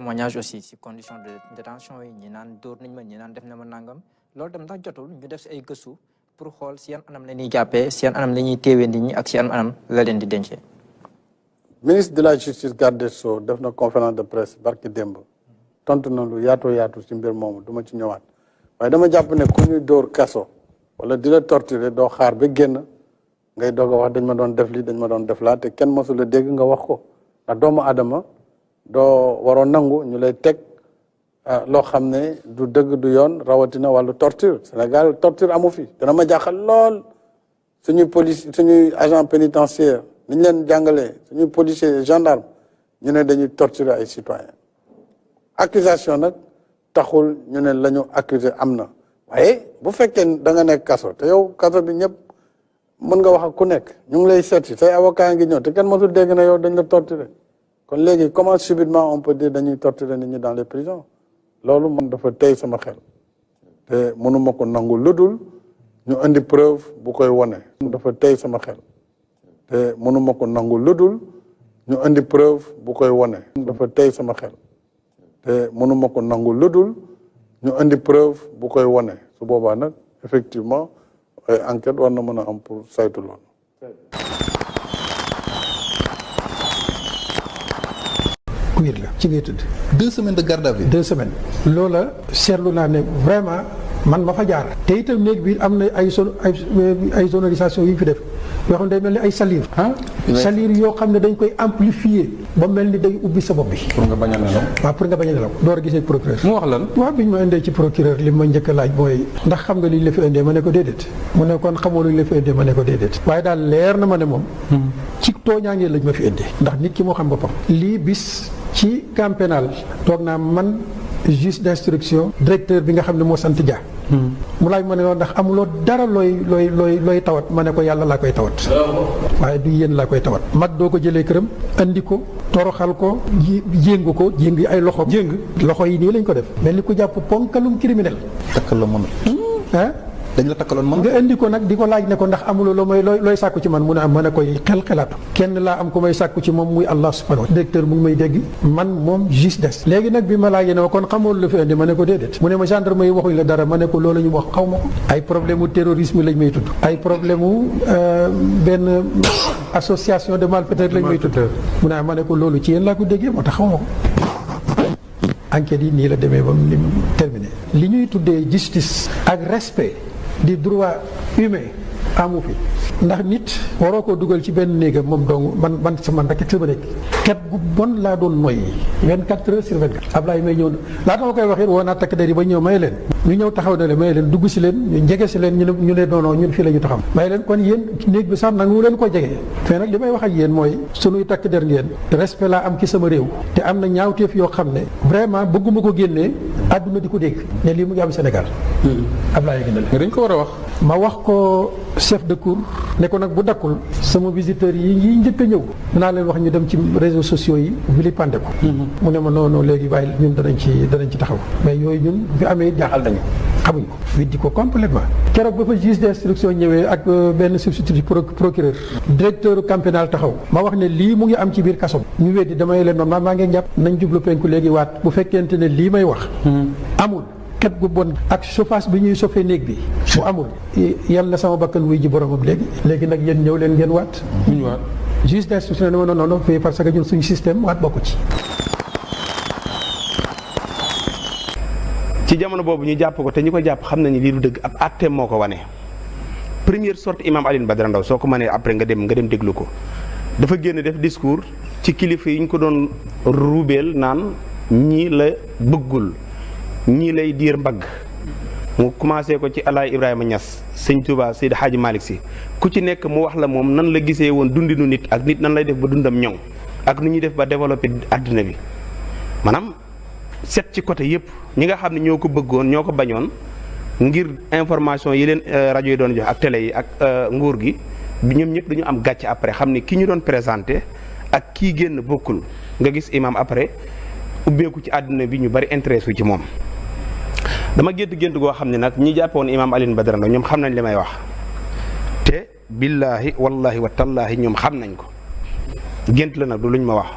témoignage aussi si condition de détention yi ñi naan dóor nañ ma ñi naan def na ma nangam loolu tam ndax jotul ñu def si ay gëstu pour xool si yan anam la ñuy jàppee si yan anam la ñuy téewee nit ñi ak si yan anam la leen di dencee. ministre de la justice garde des Sceaux def na conférence de presse barki démb tontu na lu yaatu si mbir moomu du ma ci ñëwaat waaye dama jàpp ne ku ñuy dóor kaso wala di la torturer doo xaar ba génn ngay doog a wax dañ ma doon def lii dañ ma doon def laa te kenn mosul a dégg nga wax ko ndax doomu aadama doo waroo nangu ñu lay teg loo xam ne du dëgg du yoon rawatina wàllu torture Sénégal torture amu fi dana ma jaaxal lool suñuy police suñuy agent pénitentiaire ni ñu leen jàngalee suñuy policier gendarme ñu ne dañuy torturer ay citoyens accusation nag taxul ñu ne la ñu accuser am na waaye bu fekkee da nga nekk kaso te yow kaso bi ñëpp mën nga wax ak ku nekk ñu ngi lay seeti say avocat ngi ñëw te kenn mosul dégg na yow dañ la torturer kon léegi comment subitement on peut dire dañuy torturer nit ñi dans les prisons loolu man dafa tey sama xel te mënuma ko nangu ludul ñu indi preuve bu koy wone dafa tey sama xel te mënuma ko nangu ludul ñu indi preuve bu koy wone dafa tey sama xel te mënuma ko nangu ludul ñu indi preuve bu koy wone su boobaa nag effectivement enquête war na mën a am pour saytu loolu. kuir la ci ngay tëdd 2 semaines de garde à vue. 2 semaines loola seetlu naa ne vraiment man ma fa jaar te itam néeg bi am na ay sonorisation yu ñu fi def yoo xam ne day mel ni ay salive salive yoo xam ne dañ koy amplifier ba mel ni day ubbi sa bopp bi pour nga bañ a nelaw. waaw pour nga bañ a nelaw door a gisee procureur mu wax lan. waaw bi ñu ma indee ci procureur li ma njëkk a laaj mooy ndax xam nga li ñu la fi indee ma ne ko déedéet mu ne kon xamoo lu ñu la fi indee ma ne ko déedéet waaye daal leer na ma ne moom ci tooñaangee lañ ma fi indee ndax nit ki moo xam boppam lii bis ci camp pénal toog naa man juge d'instruction directeur bi nga xam ne moo sant Dia mu laaj ma ne ndax amuloo dara looy tawat ma ne ko yàlla laa koy tawat waaye du yéen laa koy tawat mag doo ko jëlee këram andi ko toroxal ko jéngu ko jéng ay loxo loxo yi nii lañ ko def mel ni ku jàpp ponkalum criminel takkal la mënul. dañ la takkaloon man nga indi ko nag di ko laaj ne ko ndax amuloo loo may looy sàkku ci man mu ne am ma ne koy xelaatu kenn laa am ko may sàkku ci moom muy Allah subhanahu wa directeur mu ngi may dégg man moom juge des léegi nag bi ma laajee ne ma kon xamoo lu fi indi ma ne ko déedéet mu ne ma gendarme yi waxuñ la dara ma ne ko loolu ñu wax xaw ma ko ay problème mu terrorisme lañ may tudd ay problème mu benn association de malfaiteurs lañ may tudd mu ne ma ne ko loolu ci yéen laa ko déggee moo tax xaw ma ko enquête yi nii la demee ba mu terminé li ñuy tuddee justice ak respect di droit humain amu fi ndax nit waroo koo dugal ci benn néegam moom dong man rek sama nekk ket gu bon laa doon noyyi 24 heures sur 24 Ablaye may ñëw laata ma koy wax it woo naa takk der yi ba ñëw may leen ñu ñëw taxaw na leen may leen dugg si leen ñu jege si leen ñu ne non ñun fii la ñu taxaw may leen kon yéen néeg bi sax nangu leen ko jege mais nag li may wax ak yéen mooy sunuy takk der ngeen respect laa am ci sama réew te am na ñaawteef yoo xam ne vraiment bëgguma ko génnee àdduna di ko dégg ne lii mu ngi am Sénégal Ablaye gi na la dañ ko war a wax. ma wax ko chef de cour ne ko nag bu dakkul sama visiteurs yi njëkk a ñëw dinaa leen wax ñu dem ci réseaux sociaux yi vilipande ko mu ne ma non léegi bàyyi ñun danañ ci taxaw mais yooyu ñun fi amee jaaxal nañu xamuñ ko widdi ko complètement keroog ba fa juge d'instruction ñëwee ak benn substitut procureur directeur camp pénal taxaw ma wax ne lii mu ngi am ci biir kaso ñu weddi damay leen man maa ngi jàpp nañ jublu penku léegi waat bu fekkente ne lii may wax amul ket gu bon ak chauffage bi ñuy chauffé néeg bi bu amul yàlla na sama bakkan wuy ji boromam léegi nag yéen ñëw leen ngeen waat ñu waat juge d'instruction ne ma non fii parce que ñun suñu système waat bokku ci jamono boobu ñu jàpp ko te ñu ko jàpp xam nañu lii du dëgg ab àtteem moo ko wane première sortie imam Alioune Badara Ndao soo ko mënee après nga dem déglu ko dafa génn def discours ci kilifa yi ñu ko doon ruubeel naan ñii la bëggul ñii lay diir mbagg mu commencé ko ci Alaay Ibrahima Niass sëñ Touba Seydi Hadji Malick Sy ku ci nekk mu wax la moom nan la gisee woon dundinu nit ak nit nan lay def ba dundam ñoŋ ak nu ñuy def ba développé àddina bi maanaam set ci côté yëpp ñi nga xam ne ñoo ko bëggoon ñoo ko bañoon ngir information yi leen rajo yi doon jox ak télé yi ak nguur gi ñoom ñëpp dañu am gàcce après xam ne ki ñu doon présenté ak kii génn bokkul nga gis imam après ubbeeku ci àddina bi ñu bari intéressé ci moom. dama gént goo xam ne nag ñi jàppoon imam Alioune Badara Ndao ñoom xam nañ li may wax te billaahi wallahi wa tallaahi ñoom xam nañ ko gént la nag du luñ ma wax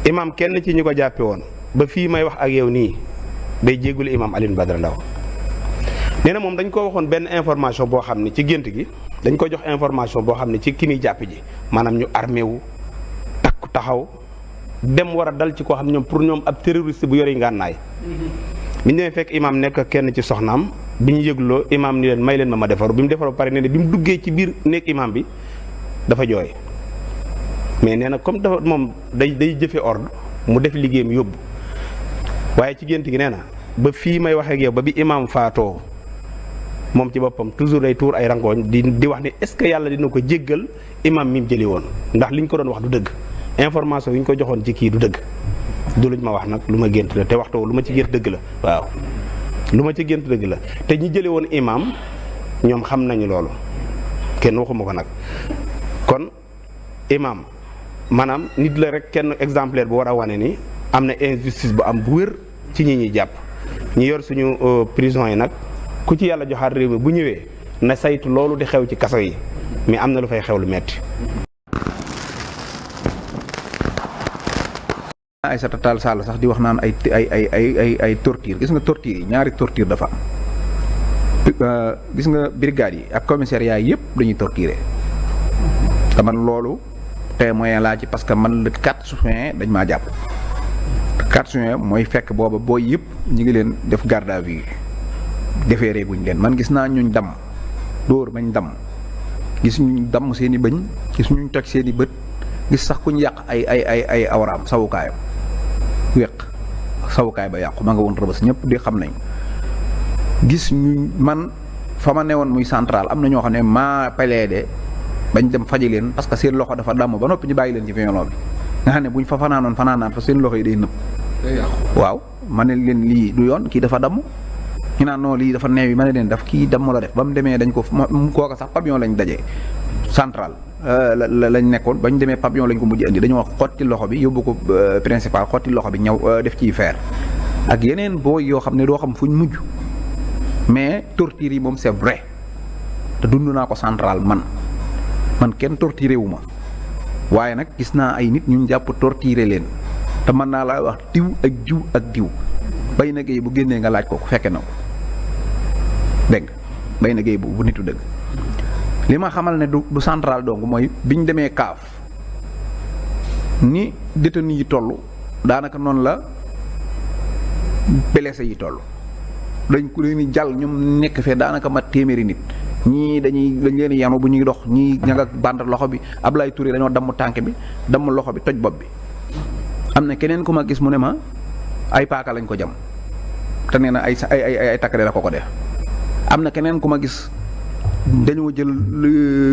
imam kenn ci ñi ko jàppe woon ba fii may wax ak yow nii day jéggulu imam Alioune Badara Ndao nee na moom dañ ko waxoon benn information boo xam ne ci gént gi dañ ko jox information boo xam ne ci ki muy jàpp ji maanaam ñu armé wu takku taxaw dem war a dal ci koo xam ñoom pour ñoom ab terroriste bu yore ngànnaay bi ñu demee fekk imam nekk kenn ci soxnaam bi ñu yëgloo imam ni leen may leen ma defaru bi mu defaroo pare nee na bi mu duggee ci biir nekk imam bi dafa jooy mais nee na comme dafa moom day jëfe ordre mu def liggéeyam yóbbu waaye ci gént gi nee na ba fii may waxee ak yow ba bi imam faatoo moom ci boppam toujours day tuur ay rangooñ di wax ni est-ce que yàlla dina ko jéggal imam mi mu jëli woon ndax liñ ko doon wax du dëgg information yi ñu ko joxoon ci kii du dëgg du luñ ma wax nag lu ma gént la te waxtu lu ma ci gént dëgg la waaw lu ma ci gént dëgg la te ñi jële woon imam ñoom xam nañu loolu kenn waxuma ko nag kon imam maanaam nit la rek kenn exemplaire bu war a wane ni am na injustice bu am bu wér ci ñi ñuy jàpp ñi yor suñu prison yi nag ku ci yàlla joxaat réew mi bu ñëwee na saytu loolu di xew ci kaso yi mais am na lu fay xew lu metti Aïssata Tall Sall sax di wax naan ay torture gis nga torture yi ñaari torture dafa am gis nga brigade yi ak commissariat yi yëpp dañuy torturer te man loolu témoin laa ci parce que man le 4 juin dañ maa jàpp 4 juin mooy fekk booba booy yëpp ñu ngi leen def garde à vue defee reeguñ leen man gis naa ñuñ damm dóor bañ damm gis ñu damm seen i bëñ gis ñu toj seen i bët gis sax ku ñu yàq ay awraam sawukaayam wéq sawukaay ba yàqu ma nga woon Rëbës ñëpp di xam nañ gis ñu man fa ma newoon muy central am na ñoo xam ne maa plaidé bañ dem faji leen parce que seen loxo dafa damm ba noppi ñu bàyyi leen ci violon bi nga xam ne buñ fa fanaanoon fanaanaat fa seen loxo yi day nëb waaw ma ne leen lii du yoon kii dafa damm ñu naan non lii dafa neew yi ma ne leen daf kii damm la def ba mu demee dañ ko kooka sax pavillon lañ dajee central lañ nekkoon bañ demee pavillon lañ ko mujj indi dañoo xotti loxo bi yóbbu ko principal xotti loxo bi ñëw def ciy fer ak yeneen booy yoo xam ne doo xam fuñ mujj mais torture yi moom c'est vrai te dund naa ko central man kenn torturé wu ma waaye nag gis naa ay nit ñu jàpp torturé leen te mën naa laa wax diw ak diw ak diw bay na géey bu génnee nga laaj ko fekke na ko dégg nga bay na géey bu nitu dëgg li ma xamal ne du central donc mooy biñ demee kaaf ni détenu yi toll daanaka noonu la blessé yi toll dañ ko leen jàll ñoom nekk fee daanaka mat téeméeri nit ñii dañ leen yanu bu ñuy dox ñii ña nga bànd loxo bi Ablaye Touré dañoo damm tànk bi damm loxo bi toj bopp bi am na keneen ku ma gis mu ne ma ay paaka lañ ko jam te nee na ay takk de la ko def am na keneen ku ma gis dañoo jël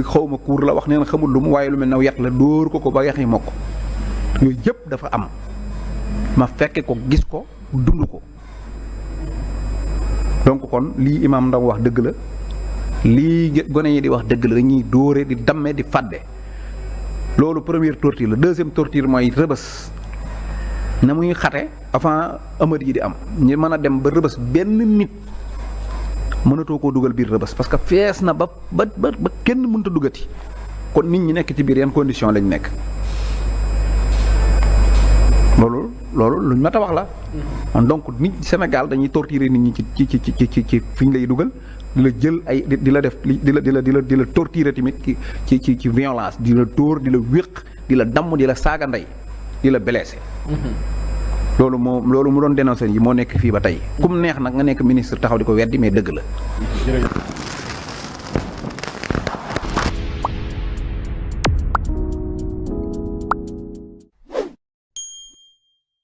xawma kuur la wax nee na xamul lu mu waaye lu mel ne yat la dóor ko ba yax yi mokk yooyu yëpp dafa am ma fekke ko gis ko dund ko donc kon lii imaam Ndao wax dëgg la lii gone yi di wax dëgg la dañuy dóore di damme di fàdde loolu première torture la deuxième torture mooy Rëbës na muy xate avant ëmët yi di am ñu mën a dem ba Rëbës benn nit mënatoo koo dugal biir Rëbës parce que fees na ba kenn mënut a duggati kon nit ñi nekk ci biir yan condition lañ nekk loolu luñ mat a wax la. donc nit Sénégal dañuy torturer nit ñi ci fi ñu lay dugal di la jël ay di la def di la torturer tamit ci violence di la dóor di la wéq di la damm di la saaga ndey di la blessé. loolu mu doon dénoncé yi moo nekk fii ba tey kum neex nag nga nekk ministre taxaw di ko weddi mais dëgg la.